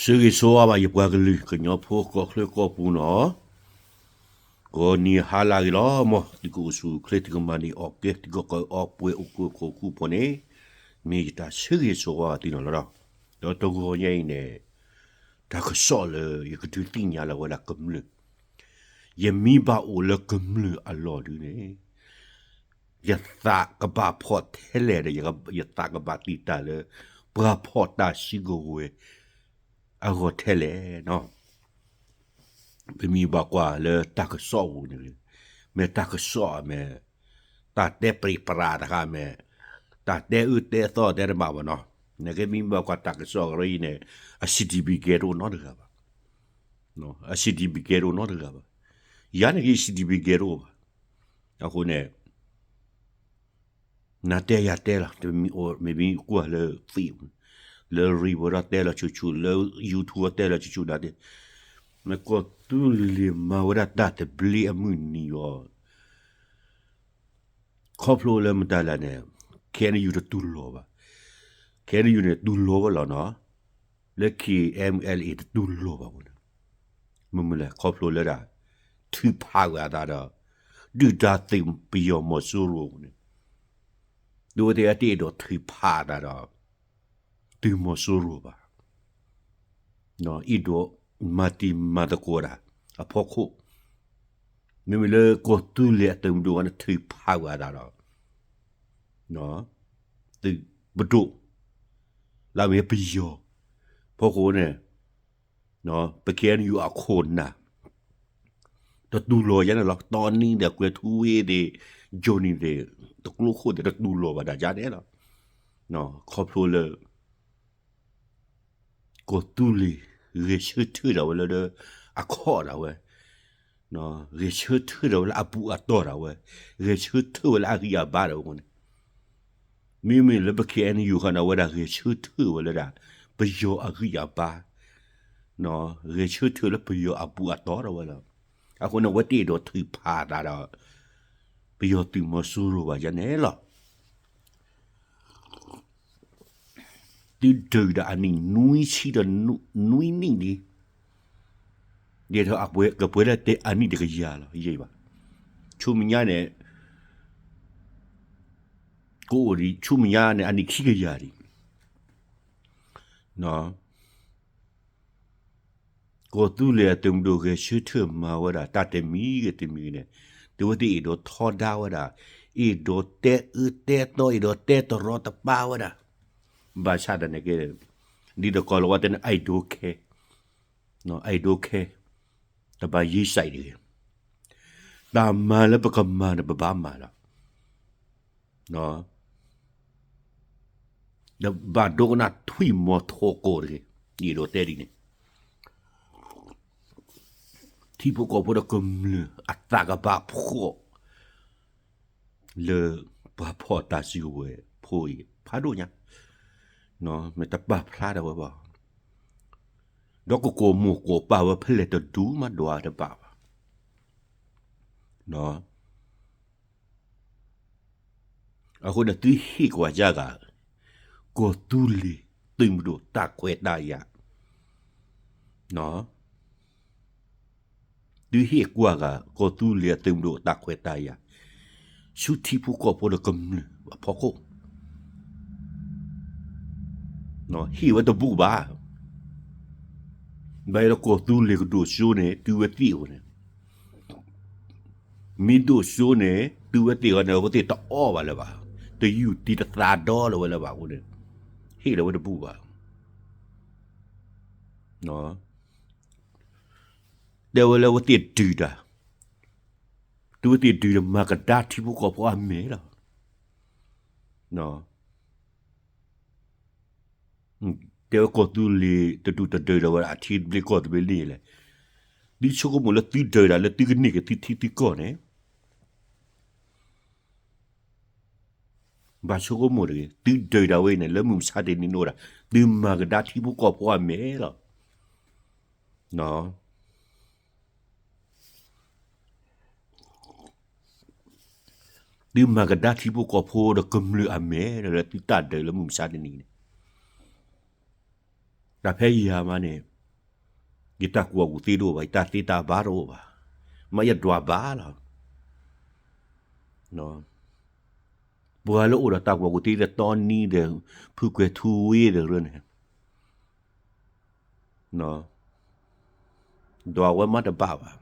ဆၢဂ့ၤဆၢဝါဘၣ်ယပှၤကလုာ်ကညီဖိ ကီၢ်ချၢကီၢ်ပူၤနီၤ, ကိးနံၤဟါလၢအဂ့ၤလီၤ, မ်သုကအိၣ်ဆူၣ်အိၣ်ချ့ သုကမၤန့ၢ်အီၣ်ကဲ သုကီၢ်ကီၢ်အီပှဲၤ အိၣ်ကၢခိၣ်ခူၣ်ဖိန့ၣ်, မ့ၢ်ယတၢ်ဆၢဂ့ၤဆၢဝါသုနီၤလီၤ. ဒီးတဂီၤညါအံၤန့ၣ်, တၢ်ကစီၣ်လၢယကဒုးသ့ၣ်ညါလီၤဝဲဒၣ်ကမျၢၢ်, ယမ့ၢ်ဘၣ်အိၣ်လၢကမျၢၢ်အလီၢ်ဒုန့ၣ် ယသးကဘၣ်ဖီၣ်ထဲလဲၣ်ဒီး ယသးကဘၣ်တံာ်တာ်လၢ ပှၤဖီၣ်တၢ်စုကဝဲၤအဂီၢ်ထဲလဲၣ်နီၤ. ပမ့ၢ်ဘၣ်ကွၢ်လၢတၢ်ကစီၣ်ပူၤန့ၣ်, မ့ၢ်တၢ်ကစီၣ်အမဲာ်, တၢ်တဲပြံပြါတခါမဲာ်, တၢ်တဲအၢတဲသီတဲတဘၣ်ဘၣ်နီၤ. နကမ့ၢ်ဘၣ်ကွၢ်တၢ်ကစီၣ်ကရၢအံၤန့ၣ်, အ စီၣ်တီၣ်ပံၣ်ကဲတအိၣ်နီတဂၤဘၣ်, အ စီၣ်တီၣ်ပံၣ်ကဲတအိၣ်နီတဂၤဘၣ်. ယၤန့ၣ်က့ စီၣ်တီၣ်ပံၣ်ကဲတအိၣ်ဘၣ်. အဃိန့ၣ် နတဲယၤတဲလီၤ, မ့မ့ၢ်ကွၢ်လၢ Facebook လၢ ရံဝဲဒီးတဲလီၤဆူၣ်ဆူၣ်, လၢ YouTube တဲလီၤဆူၣ်ဆူၣ်ဒၣ်တဲ, မ့ၢ်ကီၢ်သူလ့ၤမၤဝဲဒၣ်တၢ်သဘျ့အမုၢ်နံၤအီၤ, ခီဖျိလၢမတၤလဲၣ်န့ၣ်, KNU တတူၢ်လိာ်ဘၣ်. KNU န့ၣ် တူၢ်လိာ်ဝဲလီၤနီၤ, လၢ KNLA တတူၢ်လိာ်ဘၣ်အဃိန့ၣ်, မ့မ့ၢ်လဲၣ် ခီဖျိလၢဒၣ် ထုးဖးဝဲအသးဒီး ဒုၣ်ဒါသုးပယီၤမီၤစိရိၤအဃိန့ၣ်, ဒ်ဝဲသ့ၣ်အတအဲၣ်ဒိးထုးဖးအသးဒီး သုးမီၤစိရိၤဘၣ်. အဲၣ်ဒိးမၤတံၤမၤသကိးတၢ်အဖီခိၣ်, မ့မ့ၢ်လၢကီၢ်သူလ့ၤအသုးမုၢ်ဒိၣ်န့ၣ် ထုးဖးဝဲအသးဒီး သုးပဒိၣ် လၢအမ့ၢ်ပယီၤဖီခိၣ်န့ၣ်, ပ KNU အခိၣ်နၢ် တတူၢ်လိာ်ယၤန့ၣ်လီၤ. တီနံဒီးကွဲၤထူဝ့သ့ၣ်, ကၠိနံၤသ့ၣ်, တကျိခိၣ်သ့ၣ် တတူၢ်လိာ်ဘၣ်ဒၣ်ယၤန့ၣ်လီၤ. ခီဖျိလၢ ကီၢ်သူလ့ၤ ဂဲၤဆၢထၢၣ်ဒၣ်ဝဲလၢ အခီၣ်ဒၣ်ဝဲ, ဂဲၤဆၢထၢၣ်ဒၣ်ဝဲလၢအဘူးအတီၢ်ဒၣ်ဝဲ, ဂဲၤဆၢထၢၣ်ဝဲလၢအဂံၢ်အဘါဒၣ်ဝဲအဃိန့ၣ်, မ့မ့ၢ်လၢပ KNU ဃီန့ၣ် အဝဲဒၣ်ဂဲၤဆၢထၢၣ်ဝဲလၢဒၣ် ပယီၤအဂံၢ်အဘါ, ဂဲၤဆၢထၢၣ်လၢပယီၤအဘူးအတီၢ်ဒၣ်ဝဲလီၤ. အဃိန့ၣ် အဝဲတအဲၣ်ဒိးထုးဖးအသးဒီး ပယီၤသုးမီၤစိရိၤဘၣ်ယၤန့ၣ်လီၤ. သုဒုးဒၣ်အနံၣ်နွံဆံဒီးနွံနံၣ်လံ, ဒ်သိးကပှဲၤလၢတဲအနံၣ်တကယၤလီၤ, ယဲဘၣ်. ဆူမဲာ်ညါန့ၣ် ကအိၣ်ဒံး ဆူမဲာ်ညါန့ၣ် အနံၣ်ခံကယၤလံ. ကီၢ်သူလ့ၤအသုးမုၢ်ဒိၣ်ဂဲၤဆၢထၢၣ်မၤဝဲဒၣ် တၢ်တမံၤဂ့ၤတမံၤဂ့ၤန့ၣ်, ဒ်ဝဲသ့ၣ်အဲၣ်ဒိးထီဒါဝဲဒၣ်, အဲၣ်ဒိးတဲအၢတဲသီ, အဲၣ်ဒိးတဲတရီတပါဝဲဒၣ်, ဘၣ်ဆၣ်သနာ်က့ ဒ်သိးကီၢ်လီၤဝါတဲန့ၣ် I don't care, I don't care, တဘၣ်ယ့စဲးတဂ့ၤ, တၢ်မၤလၢပကမၤန့ၣ် ပဘၣ်မၤလီၤ. ဒီးဘၣ်ဒိကနၣ်ထွံၣ်မီၤထီၣ်ကီၢ်တဂ့ၤ, ယအဲၣ်ဒိးတဲဒ်န့ၣ်, ထံဖိကီၢ်ဖိဒီးကမျၢၢ်အသးကဘၣ်ဖှီၣ် လၢပှၤဖီၣ်တၢ်စုကဝဲၤဖိအံၤ ဖးဒိၣ်ညါ, မ့ၢ်တပာ်ဖျါဒၣ်ဝဲဘၣ်, ဒီးကကိာ်မိၢ်ကိာ်ပၢ်ဝဲဖဲလဲၣ်တဒူၣ်မးဒွးတဘၣ်ဘၣ်. အဃိန့ၣ် သုဟ့ၣ်ကွၢ်ယၤဂၤ ကီၢ်သူလ့ၤသုးမုၢ်ဒိၣ်တၢ်ခွဲးတၢ်ယာ်, သုဟ့ၣ်ကွၢ်ဂၤ ကီၢ်သူလ့ၤအသုးမုၢ်ဒိၣ်တၢ်ခွဲးတၢ်ယာ် ဆူထံဖိကီၢ်ဖိဒီးကမျၢၢ်အဖီခိၣ်, ဟ့ၣ်ဝဲတဘူၣ်ဘၣ်. ဘၣ်ယဲဒီးကီၢ်သူလ့ၤကဒိၣ်စိန့ၣ် တုၤဝဲသ့ၣ်အဃိန့ၣ်, မ့ၢ်ဒိၣ်စိန့ၣ် တုၤဝဲသ့ၣ်အဃိန့ၣ် အဝဲသ့ၣ်တအီၣ်ဘၣ်လၢၤဘၣ်, တယူၢ်တံၤတသးဒီလၢၤဝဲလၢၤဘၣ်အဃိန့ၣ်, ဟ့ၣ်လီၤဝဲတဘူၣ်ဘၣ်. တဲဝဲလၢအဝဲသ့ၣ်ဒုးတၢ်, တုၤဝဲသ့ၣ်ဒုးဒီးမၤကဒါထံဖိကီၢ်ဖိအမဲာ်လီၤ. တဲဝဲကီၢ်သူလ့ၤတဒူၣ်တဒုးဒီးဝဲဒၣ်အထံသဘျ့ကီၢ်သဘျ့န့ၣ်လဲၣ်, သုဆိကမိၣ်လၢသုဒုးတၢ်လၢသုကန့ၢ်က့ၤသုထံသုကီၢ်န့ၣ် ဘၣ်ဆိကမိၣ်တဂ့ၤ, သုဒုးတၢ်ဝဲအံၤန့ၣ် လၢမုၢ်မဆါတနံၤန့ၣ်အိၣ်ဒၣ်, သုမၤကဒါထံဖိကီၢ်ဖိအမဲာ်လီၤ. သုမၤကဒါထံဖိကီၢ်ဖိဒီးကမျၢၢ်အမဲာ်လၢသုတၢ်ဒုးလၢမုၢ်မဆါတနံၤန့ၣ်, တၢ်ဖဲယၤမးန့ၣ် ယတၢ်ကူၣ်ဘၣ်ကူၣ်သ့တအိၣ်ဘၣ်, ယတၢ်သ့တၢ်ဘၣ်တအိၣ်ဘၣ်, မ့ၢ်ယဒွးဘၣ်လီၤ. ပှၤလၢအိၣ်ဒီးတၢ်ကူၣ်ဘၣ်ကူၣ်သ့လၢတီနံဒီး ဖုကွဲၤထူဝ့ဒီးန့ၣ် ဒွးဝဲမ့ၢ်တဘၣ်ဘၣ်.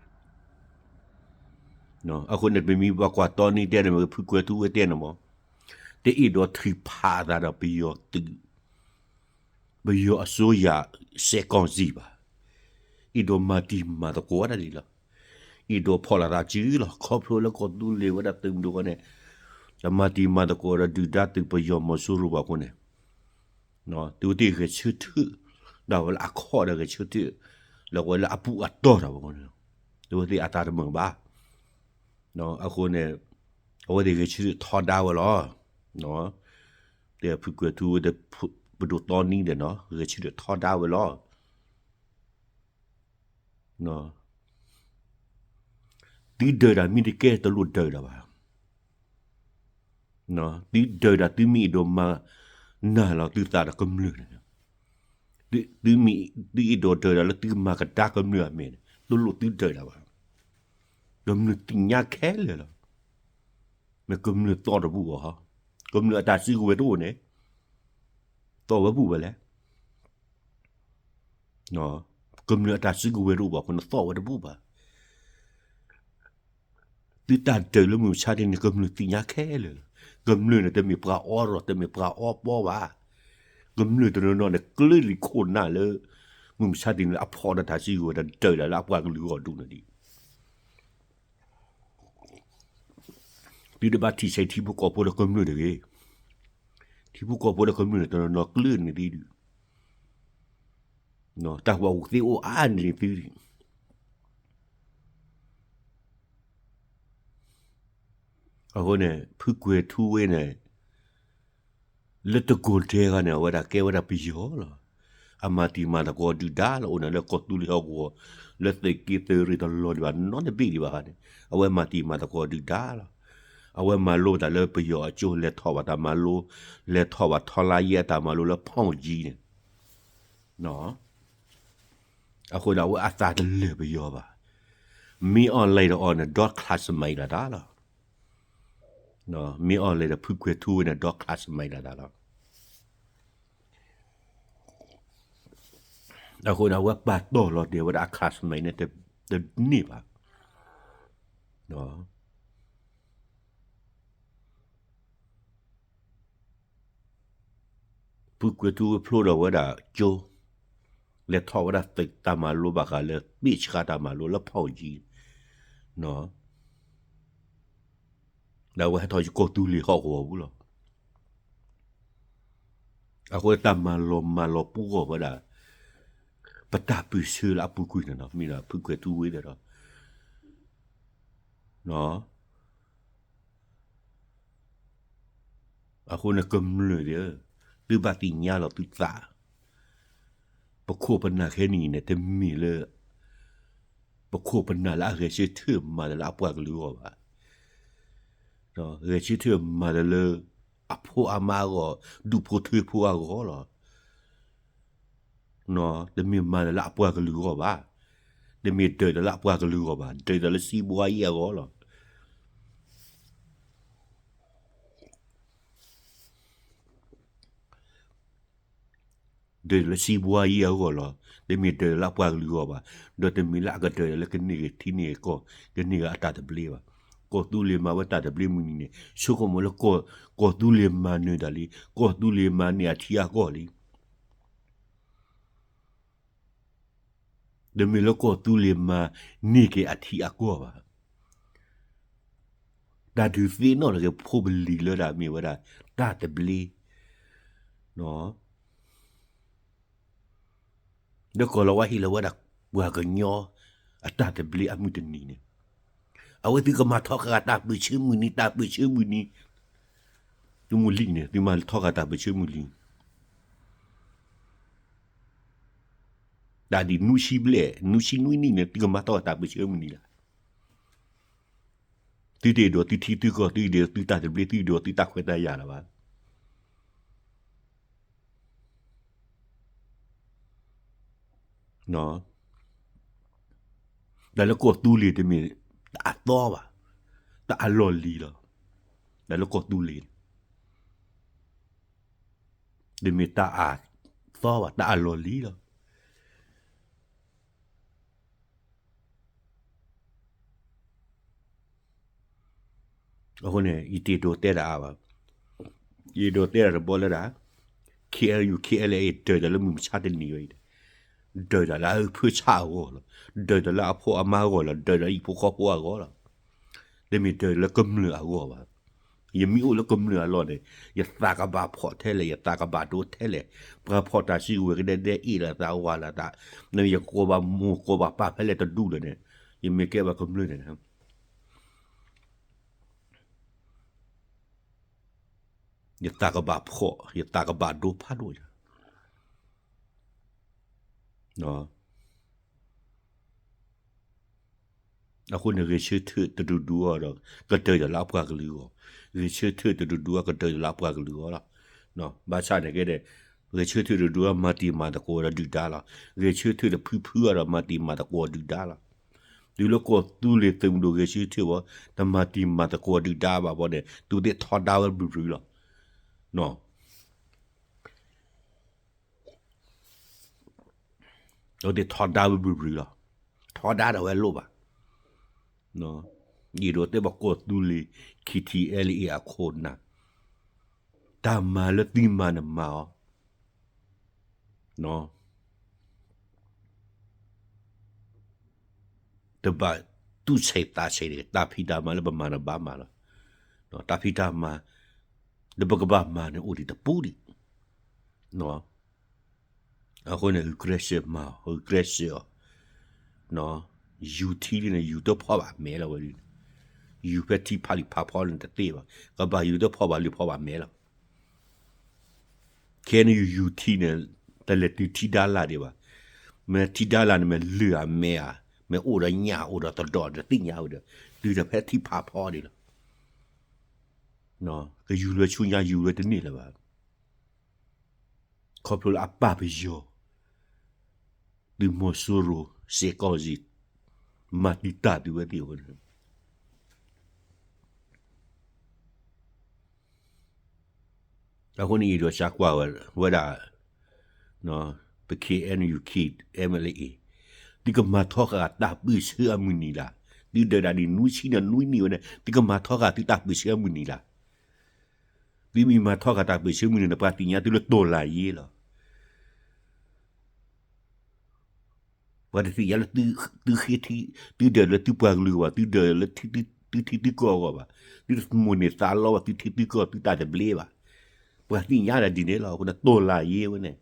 အဃိန့ၣ် ပမ့ၢ်ဘၣ်ကွၢ်တီနံတဲန့ၣ် ဖုကွဲၤထူဝ့တဲန့ၣ်မ့ၢ် တအ့ၣ်ဒိးထုးဖးအသးဒီးပယီၤသုး ပယီၤအစိုးရ စစ်ကောင်စီဘၣ်. အ့ၣ်ဒိးမၤတံၤမၤသကိးတၢ်ဒ်လီၤ. အ့ၣ်ဒိးဖီၣ်လိာ်သးစုလီၤ. ခီဖျိလၢကီၢ်သူလ့ၤဝဲဒၣ်သုးမုၢ်ဒိၣ်ဃီန့ၣ် တမၤတံၤမၤသကိးဒီးဒုၣ်ဒါသုးပယီၤမီၤစိရိၤဘၣ်အဃိန့ၣ် သုဝဲသ့ၣ်ဂဲၤဆၢထၢၣ် ဒၣ်ဝဲလၢအခီၣ်ဒီးဂဲၤဆၢထၢၣ် လၢဝဲလၢအပူၤအတီၢ်တၢ်ဘၣ်အဃိန့ၣ် သုဝဲသ့ၣ်အသးတမုာ်ဘၣ်. အဃိန့ၣ် အဝဲသ့ၣ်ဂဲၤဆၢထၢၣ်ထီဒါဝဲလီၤ. တဲဖုကွဲၤထူဝ့ဒီး ပဒိၣ်တီနံဒီးနီၤ ဂဲၤဆၢထၢၣ်ထီဒါဝဲလီၤ. သုဒုးတၢ်မ့ၢ်တကဲတလိၣ်ဒုးတၢ်ဘၣ်. သုဒုးတၢ်သုမ့ၢ်အဲၣ်ဒိးမၤနၢၤလီၤသုသးဒီးကမျၢၢ်န့ၣ် သုအဲၣ်ဒိးဒုးတၢ်လၢသုကမၤကဒါကမျၢၢ်အမဲာ်န့ၣ် တလိၣ်သုဒုးတၢ်ဘၣ်. ကမျၢၢ်သ့ၣ်ညါခဲလၢာ်လီၤ. မ့ၢ်ကမျၢၢ်သီၣ်တဘူၣ်အီၤ, ကမျၢၢ်အတၢ်စုကဝဲၤတအိၣ်န့ၣ် သီၣ်ဝဲဘူၣ်ဝဲလဲၣ်. ကမျၢၢ်အတၢ်စုကဝဲၤတအိၣ်ဘၣ်အဃိန့ၣ် သီၣ်ဝဲတဘူၣ်ဘၣ်. သုတၢ်ဒုးလၢမုၢ်မဆါတနံၤန့ၣ် ကမျၢၢ်သ့ၣ်ညါခဲလၢာ်လီၤ. ကမျၢၢ်န့ၣ် တမ့ၢ်ပှၤအီရီၣ် တမ့ၢ်ပှၤအီပီဘၣ်. ကမျၢၢ်တနီၤနီၤန့ၣ် ကျၢၤလံခိၣ်နၢ်လၢ မုၢ်မဆါတနံၤလၢအဖီၣ်ဒီးတၢ်စုကဝဲၤဒီးဒုးတၢ်လၢအပှၤကလုာ်ဂီၢ်ဒူၣ်န့ၣ်ဒံး သုတဘၣ်ထံၣ်ဆဲးထံဖိကီၢ်ဖိဒီးကမျၢၢ်တဂ့ၤ. ထံဖိကီၢ်ဖိဒီးကမျၢၢ်န့ၣ် တနီၤနီၤကျၢၤန့ၣ်သ့ဒုး, တၢ်ကူၣ်ဘၣ်ကူၣ်သ့အိၣ်အါန့ၣ်သ့ဒုး. အဃိန့ၣ် ဖုကွဲၤထူဝ့န့ၣ် လၢတကိၢ်ဒဲးဂၤန့ၣ် အဝဲဒၣ်ကဲဝဲဒၣ်ပယီၤလီၤ. အမၤတံၤမၤသကိးဒုၣ်ဒါလီၤ အိၣ်န့ၣ်လၢကီၢ်သူလ့ၤဟီၣ်ကဝီၤ လၢသုးက့သုးရ့ၣ်တလီၤဒံးဘၣ်နီတဘ့ၣ်ဒံးဘၣ်န့ၣ် အဝဲမၤတံၤမၤသကိးဒုၣ်ဒါလီၤ. အဝဲမၤလိဘၣ်တၢ်လၢပယီၤအကၠိ လဲၤထီၣ်ဘၣ်တၢ်မၤလိ လဲၤထီၣ်ဘၣ်ထီလါယဲအတၢ်မၤလိလၢဖီၣ်ကၠံန့ၣ် အဃိန့ၣ် အဝဲအသးတလၢာ်ပယီၤဘၣ်. မ့ၢ်အီၤလဲၤဒီးအီၤန့ၣ် ဒီ classmate လီၤတၢ်လီၤ. မ့ၢ်အီၤလဲၤဒီးဖုကွဲၤထူဝ့န့ၣ် ဒီ classmate လီၤတၢ်လီၤ. အဃိန့ၣ် အဝဲပာ်တီၢ်လီၤတဲာ်ဝဲဒၣ်အ classmate န့ၣ် တန့ၢ်ဘၣ်. ဖုကွဲၤထူဝ့ဖျိဒီးဝဲဒၣ်ကၠိ လဲၤထီၣ်ဝဲဒၣ်သုးတၢ်မၤလိဘၣ်ဃးလၢ ပ့ၣ်ဆှါတၢ်မၤလိလၢဖီၣ်ကၠံ ဒီးအဝဲဟဲထီၣ်ကီၢ်သူလ့ၤဟီၣ်ကဝီၤပူၤလီၤ. အဃိတၢ်မၤလီၤမၤလီၤပှီၢ်ဝဲဒၣ် ပတၢ်ပၢၢ်ဆၢလၢအပူၤကွံာ်န့ၣ်လီၤ. မ့ၢ်ဒီးဖုကွဲၤထူဝ့ဒီး အဃိန့ၣ်ကမျၢၢ်ဒီး သုဘၣ်သ့ၣ်ညါလီၤသုသး, ပခိၣ်ပနၢ်ခဲနံၣ်အံၤန့ၣ် တမ့ၢ်လၢ ပခိၣ်ပနၢ်လၢအဂဲၤဆၢထၢၣ်မၤတၢ်လၢအပှၤကလုာ်အဂီၢ်ဘၣ်. ဂဲၤဆၢထၢၣ်မၤတၢ်လၢ အဖိအမါအဂီၢ်, ဒူၣ်ဖိထၢဖိအဂီၢ်လီၤ. တမ့ၢ်မၤတၢ်လၢအပှၤကလုာ်အဂီၢ်ဘၣ်. တမ့ၢ်ဒုးတၢ်လၢအပှၤကလုာ်အဂီၢ်ဘၣ်, ဒုးတၢ်လၢစံးဘှါယံအဂီၢ်လီၤ. ဒုးတၢ်လၢစံးဘှါယံအဂီၢ်လီၤ. တမ့ၢ်ဒုးတၢ်လၢအပှၤကလုာ်အဂီၢ်ဘၣ်, ဒီးတမ့ၢ်လၢအကဒုးတၢ်လၢကန့ၢ်က့ၤထံန့ၢ်ကီၢ်, ကန့ၢ်က့ၤအတၢ်သဘျ့ဘၣ်. ကီၢ်သူလ့ၤမၤဝဲတၢ်သဘျ့မုၢ်နံၤန့ၣ် ဆိကမိၣ်လၢ ကီၢ်သူလ့ၤမၤနၢၤတၢ်လံ, ကီၢ်သူလ့ၤမၤန့ၢ်အထံအကီၢ်လံ. တမ့ၢ်လၢကီၢ်သူလ့ၤမၤန့ၢ်က့ၤအထံအကီၢ်ဘၣ်. တၢ်ဒုးသ့ၣ်နီၣ်ထီၣ်က့ၤဖိပလံၤလၢတၢ်မ့ၢ်ဝဲဒၣ် တၢ်သဘျ့ ဒီးကိးလီၤဝဲဟ့ၣ်လီၤဝဲဒၣ်ပှၤကညီအတၢ်သဘျ့အမုၢ်တနံၤန့ၣ်, အဝဲသုကမၤထီၣ်ဃာ်တၢ်ပၢၢ်ဆၢမုၢ်နံၤ, တၢ်ပၢၢ်ဆၢမုၢ်နံၤ, သုမုၢ်လံၣ်န့ၣ် သုမၤထီၣ်ဃာ်တၢ်ပၢၢ်ဆၢမုၢ်နံၤ, တၢ်ဒ်နွံဆံဘျဲၣ် နွံဆံနွံနံၣ်န့ၣ် သုကမၤထီၣ်ဃာ်တၢ်ပၢၢ်ဆၢမုၢ်နံၤလီၤ. သုတအဲၣ်ဒိးသုထံသုကီၢ်, သုအဲၣ်ဒိးသုတၢ်သဘျ့, သုအဲၣ်ဒိးသုတၢ်ခွဲးတၢ်ယာ်လၢၤဘၣ်. တၢ်လၢကီၢ်သူလ့ၤတမ့ၢ်တၢ်အသီဘၣ်, တၢ်အလီၢ်လံၤလီၤ. တၢ်လၢကီၢ်သူလ့ၤန့ၣ် တမ့ၢ်တၢ်အသီဘၣ်, တၢ်အလီၢ်လံၤလီၤ. အဃိန့ၣ် ယတအဲၣ်ဒိးတဲတၢ်အါဘၣ်. ယအဲၣ်ဒိးတဲတၢ်တဘီလၢဒၣ် ခ့ၣ်အဲၣ်ယူၣ် ခ့ၣ်အဲၣ်လၢအ့ၣ် ဒၢးတၢ်လၢမုၢ်မဆါတနံၤဝဲအံၤ, ဒၢးတၢ်လၢအဖၢဆါအဂီၢ်လီၤ. ဒၢးတၢ်လၢအဖိအမါအဂီၢ်လီၤ. ဒၢးတၢ်လၢဟံၣ်ဖိဃီဖိအဂီၢ်လီၤ. တမ့ၢ်ဒၢးလၢကမျၢၢ်အဂီၢ်ဘၣ်. ယမ့ၢ်အိၣ်လၢကမျၢၢ်အလီၢ်န့ၣ် ယသးကဘၣ်ဖှီၣ်ထဲလဲၣ်, ယသးကဘၣ်ဒိထဲလဲၣ်. ပှၤဖီၣ်တၢ်စုကဝဲၤကဒဲဒဲ အ့ၣ်လိာ်သးဝၤလိာ်သး, ယကကိးဘၣ်မိၢ်ကိးဘၣ်ပၢ်ဖဲလဲၣ်တဒူၣ်လၢၤန့ၣ်, ယမ့ၢ်ကဲဘၣ်ကမျၢၢ်န့ၣ် ယသးကဘၣ်ဖှီၣ်, ယသးကဘၣ်ဒိဖးဒိၣ်ညါ. အဃိန့ၣ် ဂဲၤဆၢထၢၣ်တဒူဒူအီၤဒီး ကတၢၢ်တၢ်လၢအပှၤကလုာ်အဂီၢ်, ဂဲၤဆၢထၢၣ်တဒူဒူအီၤ ကတၢၢ်တၢ်လၢအပှၤကလုာ်အဂီၢ်လီၤ. ဘၣ်ဆၣ်န့ၣ်ကဲန့ၣ် ဂဲၤဆၢထၢၣ်တဒူအီၤ မၤတံၤမၤသကိးဒီးဒုၣ်ဒါလီၤ. ဂဲၤဆၢထၢၣ်တဖုဖုအီၤဒီး မၤတံၤမၤသကိးဒုၣ်ဒါလီၤ. တုၤလၢကီၢ်သူလ့ၤသုးမုၢ်ဒိၣ်ဂဲၤဆၢထၢၣ်ဘၣ်, တမၤတံၤမၤသကိးဒုၣ်ဒါဘၣ်ဘီန့ၣ် သုသ့ၣ်ထီဒါဝဲဘြူၤဘြူၤလီၤ. သုသ့ၣ်ထီဒါဝဲဘြူၤဘြူၤလီၤ. ထီဒါဒီးဝဲလိၣ်ဘၣ်. ယအဲၣ်ဒိးတဲဘၣ်ကီၢ်သူလ့ၤ ခ့ၣ်ထံၣ်အဲလ်အ့ၣ် အခိၣ်နၢ်, တၢ်မၤလၢသုမၤန့ၣ်မၤအီၤ တဘၣ်သူၣ်ဆံးသးဆံးန့ၣ် တၢ်ဖံးတၢ်မၤလၢပမၤန့ၣ်ဘၣ်မၤလီၤ. တၢ်ဖံးတၢ်မၤ လၢပကဘၣ်မၤန့ၣ်အိၣ်ဒံးတပူၤဒံး. အဃိန့ၣ် ဂုာ်ကျဲးစၢးမၤအီၤ, ဂုာ်ကျဲးစၢးအီၤ. ယူၤထံလံန့ၣ် ယူၤတဖီၣ်ဘၣ်မဲလီၤဝဲလံန့ၣ်, ယူၤဖဲထံဖးလံာ်ဖးဖီန့ၣ်တသ့ဘၣ်, ကဘၣ်ယူၤတဖီၣ်ဘၣ်လံာ်ဖီၣ်ဘၣ်မဲလီၤ. ခဲအံၤန့ၣ် ယူၤ ယူၤထံ န့ၣ် တလဲၤတုၤထံဒါလၢ်ဒံးဘၣ်. မ့ၢ်ထံဒါလၢ်န့ၣ် မ့ၢ်လၢၢ်အမဲဧါ, မ့ၢ်အိၣ်ဒီးညၣ်အိၣ်ဒီးသဒီးတသ့ၣ်ညါဝဲဒီး တုၤဒီးဖဲထံဖးဖီဒံးလီၤ. ကယူၤလွဲဆူညါယူၤလွဲတန့ၢ်လၢၤဘၣ်. ခီဖျိလၢအပၢ်ပယီၤ သုးမီၤစိရိၤ စ့ၢ်ကီးစ့ၢ် မၤတံာ်တာ်သုဝဲသ့ၣ်အဃိန့ၣ် အဃိန့ၣ် ယအဲၣ်ဒိးသံကွၢ်ဝဲဒၣ် ပ ခ့ၣ်အဲၣ်ယူၣ် ခ့ၣ်အဲၣ်အ့ၣ်, သုကမၤထီဃာ်တၢ်ပၢၢ်ဆၢအမုၢ်နံၤလၢ်. သုဒၢးဒၣ်ဒ်နွံဆံန့ၣ်နွံနံၣ်ဝဲန့ၣ် သုကမၤထီဃာ်သုတၢ်ပၢၢ်ဆၢအမုၢ်နံၤလၢ်. သုမ့ၢ်မၤထီဃာ်တၢ်ပၢၢ်ဆၢမုၢ်နံၤန့ၣ် ပှၤသ့ၣ်ညါသုလၢ တော်လှန်ရေး လီၤ. ပှၤတသ့ၣ်ညါလၢသုဃ့, သုဒၢးလၢသုပှၤကလုာ်အဂီၢ်ဘၣ်, သုဒၢးလၢသုထံသုကီၢ်အဂီၢ်ဘၣ်, သုတမိၣ်န့ၢ်သးလီဘၣ်, သုထံသုကီၢ်သုတၢ်တဘျ့ဘၣ်. ပှၤသ့ၣ်ညါဒၣ်ဒ်န့ၣ်လီၤ. အဃိန့ၣ် တော်လှန်ရေး ဝဲန့ၣ်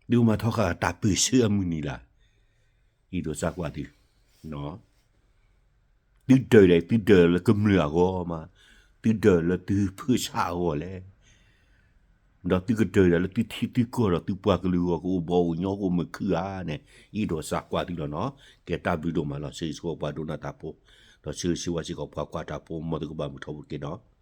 သုမၤထီဃာ်တၢ်ပၢၢ်ဆၢအမုၢ်နံၤလၢ်. ယအဲၣ်ဒိးသံကွၢ်သု, သုဒၢးဒၣ် သုဒၢးလၢကမျၢၢ်အဂီၢ်မး, သုဒၢးလၢသုဖၢဆှၣ်အဂီၢ်လဲၣ်. ဒီးသုကဒၢးဒၣ်လၢသုထံသုကီၢ်ဒီးသုပှၤကလုာ်အဂီၢ် ကအိၣ်ဘီအိၣ်ညီ ကအိၣ်မုာ်ခုၣ်ဧါန့ၣ် ယအဲၣ်ဒိးသံကွၢ်သုလီၤနီၤ. ကဲတၢ်ဘျုးဒိၣ်မးလီၤ. ဆၢဂ့ၤဆၢဝါပှၤဒိကနၣ်တၢ်ဖိ, ဒီးဆၢဂ့ၤဆၢဝါစ့ၢ်ကီးပှၤကွၢ်တၢ်ဖိ မ်သုကဘၣ်မုာ်ထီဘိတက့ၢ်နီၤ.